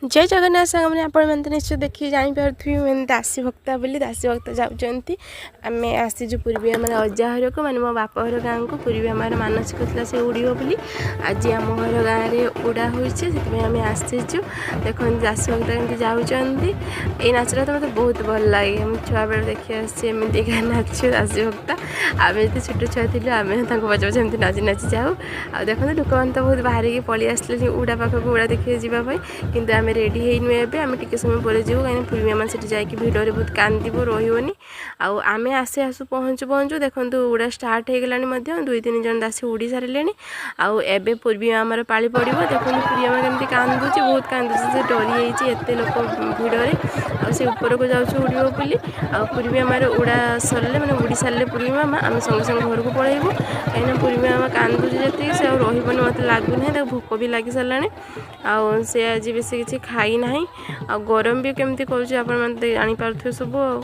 ଜୟ ଜଗନ୍ନାଥ ସାଙ୍ଗମାନେ, ଆପଣମାନେ ତ ନିଶ୍ଚୟ ଦେଖିକି ଜାଣିପାରୁଥିବେ ମୁଁ ଦାସୀ ଭକ୍ତା ବୋଲି। ଦାସୀ ଭକ୍ତ ଯାଉଛନ୍ତି। ଆମେ ଆସିଛୁ ପୂର୍ବି ଆମର ଅଜା ଘରକୁ, ମାନେ ମୋ ବାପ ଘର ଗାଁକୁ। ପୂର୍ବି ଆମର ମାନସିକ ଥିଲା ସେ ଉଡ଼ିବ ବୋଲି। ଆଜି ଆମ ଘର ଗାଁରେ ଉଡ଼ା ହୋଇଛି, ସେଥିପାଇଁ ଆମେ ଆସିଛୁ। ଦେଖନ୍ତୁ ଦାସୀ ଭକ୍ତ କେମିତି ଯାଉଛନ୍ତି। ଏଇ ନାଚଟା ତ ମୋତେ ବହୁତ ଭଲ ଲାଗେ। ମୁଁ ଛୁଆବେଳେ ଦେଖି ଆସିଛି ଏମିତିକା ନାଚ ଦାସୀ ଭକ୍ତ। ଆମେ ଯେତେ ଛୋଟ ଛୁଆ ଥିଲୁ, ଆମେ ତାଙ୍କୁ ପଛେ ପଛେ ଏମିତି ନାଚି ନାଚି ଯାଉ। ଆଉ ଦେଖନ୍ତୁ, ଲୋକମାନେ ତ ବହୁତ ବାହାରିକି ପଳେଇ ଆସିଲେଣି ଉଡ଼ା ପାଖକୁ, ଉଡ଼ା ଦେଖିବାକୁ ଯିବା ପାଇଁ। କିନ୍ତୁ ଆମେ ରେଡ଼ି ହେଇନୁ ଏବେ, ଆମେ ଟିକେ ସମୟ ପରେ ଯିବୁ। କାହିଁକିନା ପୂର୍ବି ଆମେ ସେଠି ଯାଇକି ଭିଡ଼ରେ ବହୁତ କାନ୍ଦିବ, ରହିବନି। ଆଉ ଆମେ ଆସି ଆସୁ ପହଞ୍ଚୁ ପହଞ୍ଚୁ ଦେଖନ୍ତୁ ଉଡ଼ା ଷ୍ଟାର୍ଟ ହେଇଗଲାଣି ମଧ୍ୟ। ଦୁଇ ତିନି ଜଣ ଦାସୀ ଉଡ଼ି ସାରିଲେଣି। ଆଉ ଏବେ ପୂର୍ବି ଆମର ପାଳି ପଡ଼ିବ। ଦେଖନ୍ତୁ ପୂର୍ବି ଆମର କେମିତି କାନ୍ଦୁଛି, ବହୁତ କାନ୍ଦୁଛି। ସେ ଡରି ଯାଇଛି ଏତେ ଲୋକ ଭିଡ଼ରେ। ଆଉ ସେ ଉପରକୁ ଯାଉଛି ଉଡ଼ିବ ବୋଲି। ଆଉ ପୂର୍ବି ଆମର ଉଡ଼ା ସରିଲେ, ମାନେ ଉଡ଼ି ସାରିଲେ ପୂର୍ବି ମାମା, ଆମେ ସଙ୍ଗେ ସଙ୍ଗେ ଘରକୁ ପଳେଇବୁ। କାହିଁକିନା ପୂର୍ବି ମାମା କାନ୍ଦୁଛି ଯେତିକି, ସେ ଆଉ ରହିବନି ମୋତେ ଲାଗୁନାହିଁ। ତାକୁ ଭୋକ ବି ଲାଗି ସାରିଲାଣି ଆଉ ସେ ଆଜି ବେଶୀ କିଛି ଖାଇନାହିଁ। ଆଉ ଗରମ ବି କେମିତି କରୁଛି, ଆପଣମାନେ ତ ଜାଣିପାରୁଥିବେ ସବୁ। ଆଉ